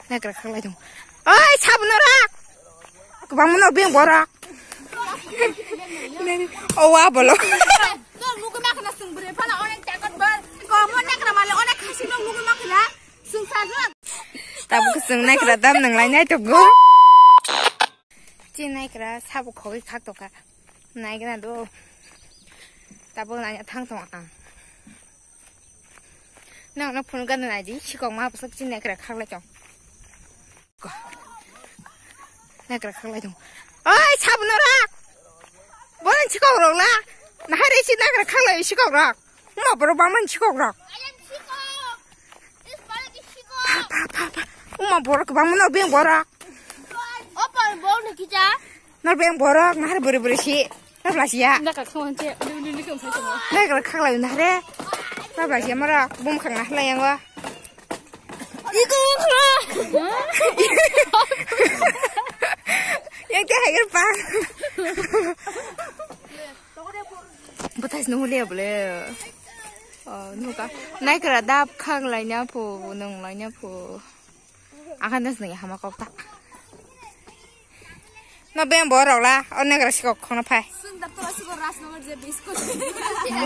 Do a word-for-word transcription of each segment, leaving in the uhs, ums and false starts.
Naikra khaklai tong. Oi, sabno rak. Kwbangma no beng borok. O wa bolo. Nor mukhe ma khna sung bwrwi phano onek takot bar. Komo naikra male onek khasi no mukhe ma khna sung sa jwk. Tabuk sung naikra dam nang lai nai tongo. Chi naikra sabo khogwi khak tongkha. Naikra do. Tabuk nai thang tong ang. Nang no phunuk gana nai di, sikok ma bwswk chini naikra khaklai tong. Naikra khaklai tong. Oi, sabno rak. Bolan sikok rok la. Nahari si naikra khaklai sikok rok. Ma borok bangman sikok rok. Pa, pa, pa, pa. Uma borok bangman no beng borok. Nor beng borok, nahar buri buri si. Nor blasiya. Nda ka khon che, uni uni uni khon che. Nda ka khaklai nahre. Nor blasiya mara bum khang nahlai yang wa. Iko khla. Yang te hai pa. Butas nung le bole. Oh, nuka. Naikra dap khang laina pho, nung laina pho. Akan das nang hama kok ta. No beng borok la, o naikra sikok khona phai. Sunda tora sikok Rajnagar J B school.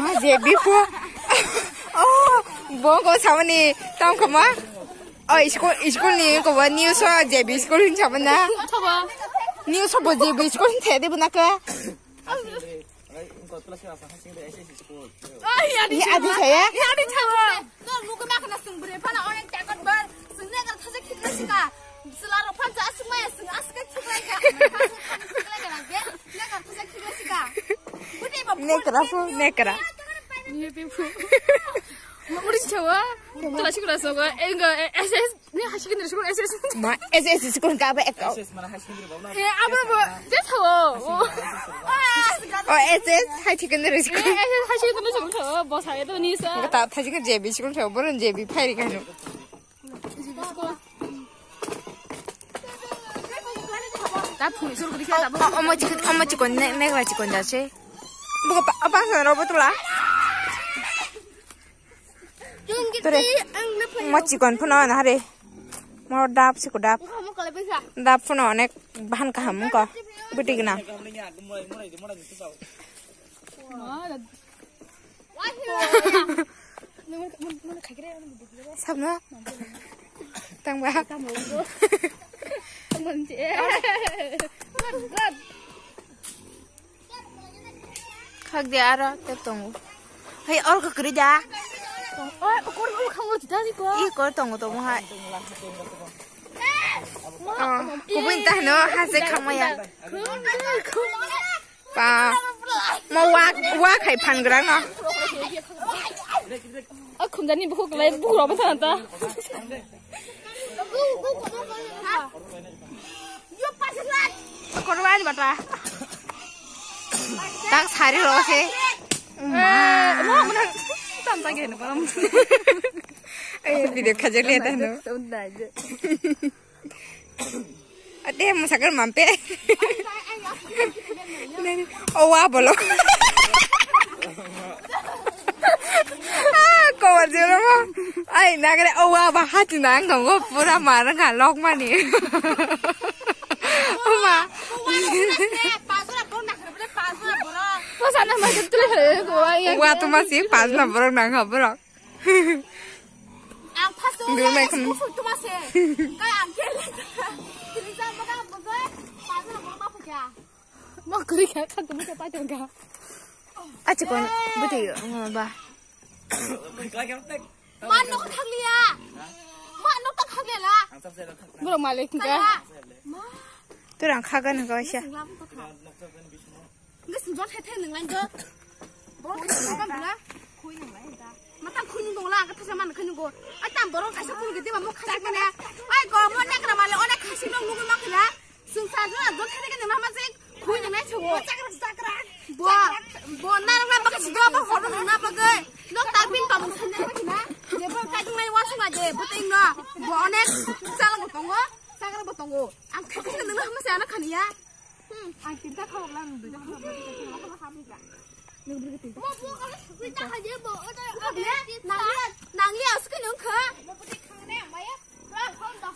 Ma J B pho. Oh, bongo samani tam khama. Oh, school, school ni ko ba news o J B school hin samana. Thoba. News o bo J B school hin thede bana ka. Ai, adi. Ni adi saya? Ni adi thawa. No, mugo ma khna sung bwrwi phano onek takot bar. Sung ne kar thaja khikla sika. Sila ro phan ja asuk maya sung asuk khiklai ka. Khiklai ka na ge. Ne kar thaja khikla sika. Budi ba. Nekra fu, nekra. Ni pe fu. Mo muri thawa. Thawa sikla sogo. Enga S S. Ni hasi kini sikul S S. Ma S S sikul ka ba ek. S S mana hasi kini ba na. Eh, abo bo. Just ho. Oh, S S hasi kini sikul. Eh, S S hasi kini sikul ho. Bo sa to ni sa. Ko ta hasi kini J B sikul ho. Boron J B phai ri kanu. Ta phun sur kuri kya ta bo. Omo chikon, omo chikon ne, ne chikon ja se. Bo pa, pa sa ro bo tula. Tore. Mo chikon phano na hare. Mo dap siko dap. Dap phano onek bahan kaham ko. Buti gna. Sabna. Tangba. Khak de aro te tongo. Hai or ka kri da. Oi, kor kor khango jita di ko. I kor tongo tongo hai. Kubun ta no ha se khamaya. Pa. Mo wa wa khai phan grang no. A khumjani bukhuk lai bukhuk robo sana ta. Korwai bata. Tak sari ro se. Eh, mo mo tam ta ge no param. Eh, video khaje le ta no. Ate mo sakar mampe. O wa bolo. Ah, ko wa jero mo. Ai, nagre o wa ba hati nang ko pura mar nga lok mani. O ma. Pasana ma tu le ko wa ya. Wa tu ma si pasna borok nang ha borok. Ang first o Dul ya, mai khum. Sukhu tuma se. Kai ang ke le. Tini sa ma ka mo ga. Pa na mo ma pha kya? Mo kuri kya ka tu mo pa tong ga. Acha kon buti ba. Man no khak liya. Man no ta khak liya la. Bro malik ka. Kaya. Ma. Turang khagan ka sa. Singlam to kha. Nge sung jor the the nung lai jo. Borok thai sung kam bula. Khui nung lai da. Mata khui nung dong la, ka thasa man khui nung go. Ai tam borok kaisa phone gede ba mo khajak mane. Ai go mo nek ra male onek khasi nung nung ma khila. Sung sa jor jor the the nung ma ma se khui nung lai chogo. Bo bo na rang na bak si do ba hor nung na bak. Nok ta bin ba mo sung na khila. Je bo ka jung lai wa sung ma je bo ting no. Bo onek sal go tongo, sagra bo tongo. Ang khasi nung ma se ana khania. Hmm, ang tinta khawak lang, duita khawak lang, duita khawak lang, hamka. Nang beri tinta. Mo, mo, kalau tinta aja, bo, ada, ada tinta. Nangli, nangli asuk nang kha. Mo putih khang ne, maya. Ra, khawak dah.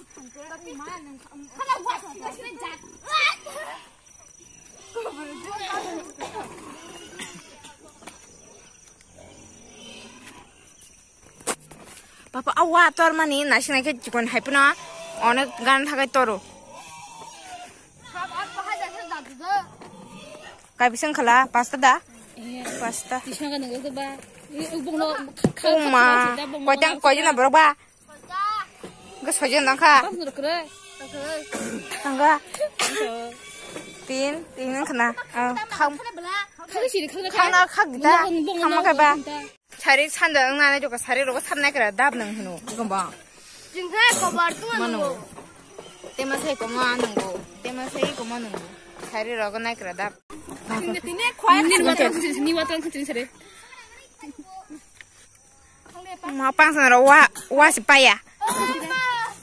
Papa, awa tor mani naising naikhe chikon hai phano onek gan thakai toro. Kai bising khala pasta da? Pasta. Tisang ka nunggu ba. Uma, koitang koijana borok ba? Ga soijon dang kha. Tangga. Tin, tin nang khana. Kham. Khana khak da. Khama kai ba. Sari sanda ang nai joko sari rogo sar nai kra dab nang hino. Gomba. Jing hai kobar tu mano. Tema sai koma nungo. Tema sai koma nungo. Sari rogo nai kra dab. Tine khwai ni watan khutini sari. Ma pang sana ro wa wa si paya.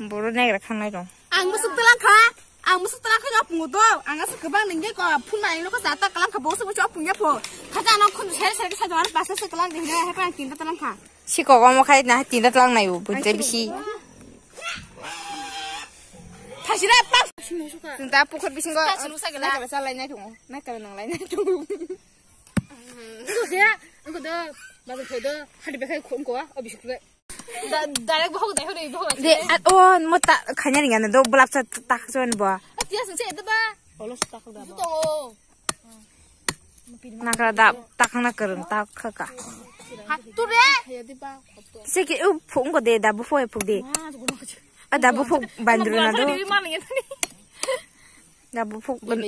Boro nai kra khang nai rong. Ang musuk telang kha. Ang musuk telang kha, pungo do. Ang asuk kebang ningge ko phun mani lo ko jata kalang kha, bosu bosu pungo pho. Khaja no khun sel sel kha jawar pasa se kalang de hina, hepa ang tinta telang kha. Si ko mo khai na tinta telang nai u, bunte bisi. Thasira pa. Tinta pukhur bisingo. Thasira sa gela. Nakara sa lai nai thung. Nakara nang lai nai thung. Ko dia, ko do, ba ko do, hadi bekai khun ko, o bisuk le. Da-, direct bohok dai hore, bohok dai. De, at, oh, mo ta, khanya ringa na do, belap sa tak so en bo. Tia sing se da ba. Olos tak da. Buto. Nakra da, tak na kereng, tak ka. Hatu re. Se ke, u, phung ko de, da bu phoi phuk de. A, da bu phuk bandru na do. Da bu phuk ban-,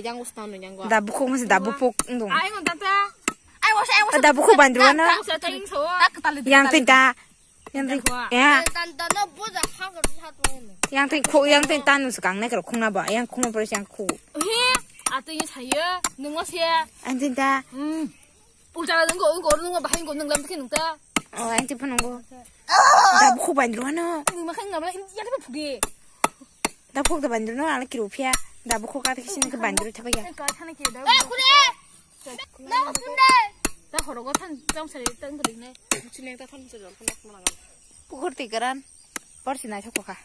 da bu phuk mas da bu phuk ndung. Ai mo tata. Ai mo, ai mo. Da bu phuk bandru na. Yang tin ta. Yang twi, ya. Yang twi khu, yang twi tanu swkang nai khwna ba, yang khwna pore yang khu. He, atwi ni sayo, nungo se. Yang twi ta. Hmm. Ulta nungo, nungo, nungo bahai nungo nung lam khe nung ta. Oh, yang twi phano nungo. Da bu khu bandru no. Nung ma khang ngam la, ya ta phuge. Da bu khu da bandru no, ala kiru phia. Da bu khu ka ta kisin ke bandru thaba ya. Eh, khure. Na, sunde. Ta horogo than, tang sari, tang beri ne. Sini ta than sari, tang mana. Pukur ti karan, por sinai thok kha.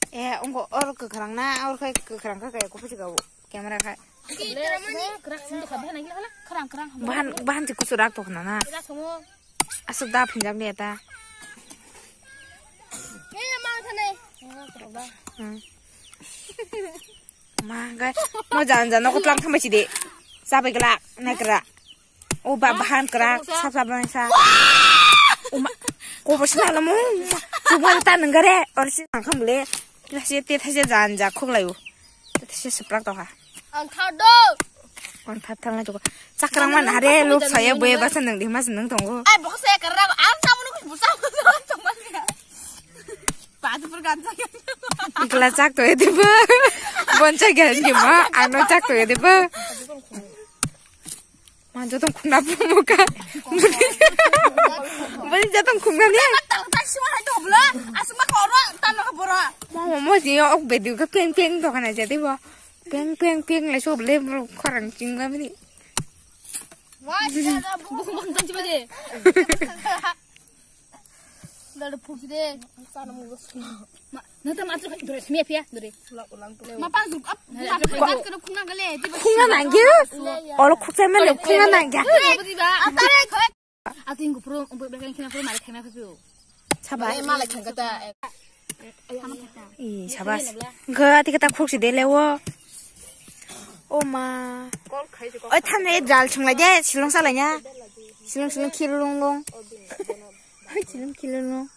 Eh, ongo or kwkhwrang na, or khai kwkhwrang kha, kaya kupu chika camera kha. Krak sing to kha, bhai nai khala, khrang, khrang. Bahan, bahan ti kusu rak to khna na. Kira somo. Asuk da phinjak le ta. Eh, ma thane. Hmm. Ma, gai, mo jan jan nokot lang thambai chide. Chabai glak, nai kra. O ba, bahan kra, sap sap nai sa. O ma, ko bo sna mo. Chuma ta nang gare, or si ang kham le. Thaise, te thaise jan ja khok lai o. Te thaise suprak to ha. Ang thado. Ang thad thang lai to. Chakrang man hare lok saya boye basa nang di mas nang tongo. Ai, bokse kra, ang samu nang busa busa tong man ya. Padu pur gansa. Ikla chak to ede ba. Boncha gan di ma, ano chak to ede ba. Ma jotong khungna pumuka. Bani jotong khungna ni. Tang tang sima hai to bla. Asuma koro tang na bora. Ma ma ma ji ok bedu ka peng peng to kana jadi ba. Peng peng peng lai so ble khorang ching la bini. Wah, bukan bukan tang coba deh. Dale, pukde. Ma, nata matro dore, smia pia dore. Ma, pang zuk ap. Khungna nangya. Olo khuksa mele khungna nangya. Atare khoi. Ating gupro, bekan kina pro mari khana khapio. Saba. Mala khangkata. Ih, sabas. Ga, ati kata khuk si dele wo. O ma. Oi, than re, jal chunglai de, silong salai nya. Silong, silong, khirulung lung. Oi, silong, khirulung lung.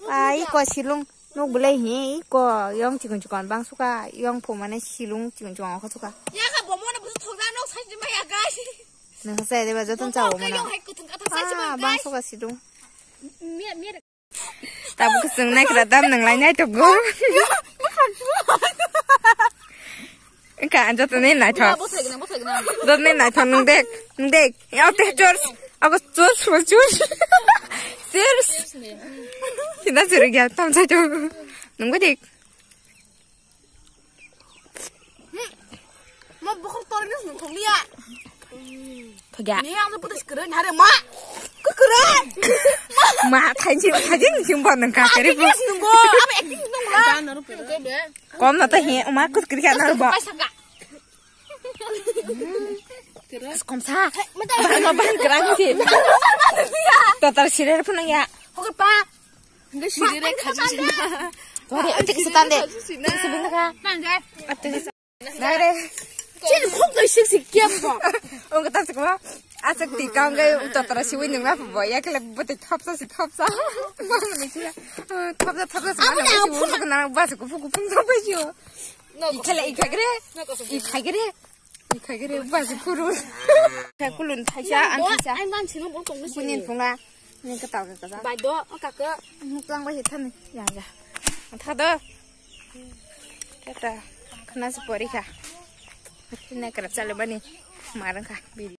Ai, ko silong. Nuk belai hi, ko yong chikon chikon bang suka, yong pho mane silong chikon chikon kha suka. Ya ka bomo na busu thokda nok sai jima ya guys. Nang sai de ba joton cha o mana. Yong hai kutung kata sai jima guys. Bang suka silong. Mia, mia. Tabuk chwng naikra dam nang lai nai tongo. Engka joto ni naithok. Joto ni naithok nung dek, nung dek. Yao te chor, abo chor, chor, chor. Sir. Sina sir gya tam sa chor. Nung dek. Ma bukhuk tor ni sung thok liya. Thok ya. Ni ang putus keren hare ma. Keren. Ma thaji thaji ni sing bon nang ka kare bu. Nunggu. Apa acting nunggu. Kom na ta hi, oma kut kri ka na ba. Kom sa. Ba ma ban kra si. Total sirer phunang ya. Hokor pa. Nge sirire khaji sina. Tore, ante kisa tande. Kisa bina ka. Nangga. Ante kisa. Nare. Chin khok kai sik sik kiam bo. Ong kata sikma. Asik ti kang gai uta tara siwi nungla bo. Ya kele bote thopsa si thopsa. Thopsa thopsa si. Abo na phun. Nang bas ko phu ko phu so bai jo. Ikhale ikhagre. Ikhagre. Ikhagre bas ko ru. Kha kulun thaisa an thaisa. Ai man sino bol kong si. Kunin punga. Ni kata kata. Bai do, o kaka. Tlang bai thani. Ya ya. Tha do. Kata khna si porikha. Khna kra chale bani. Marang kha.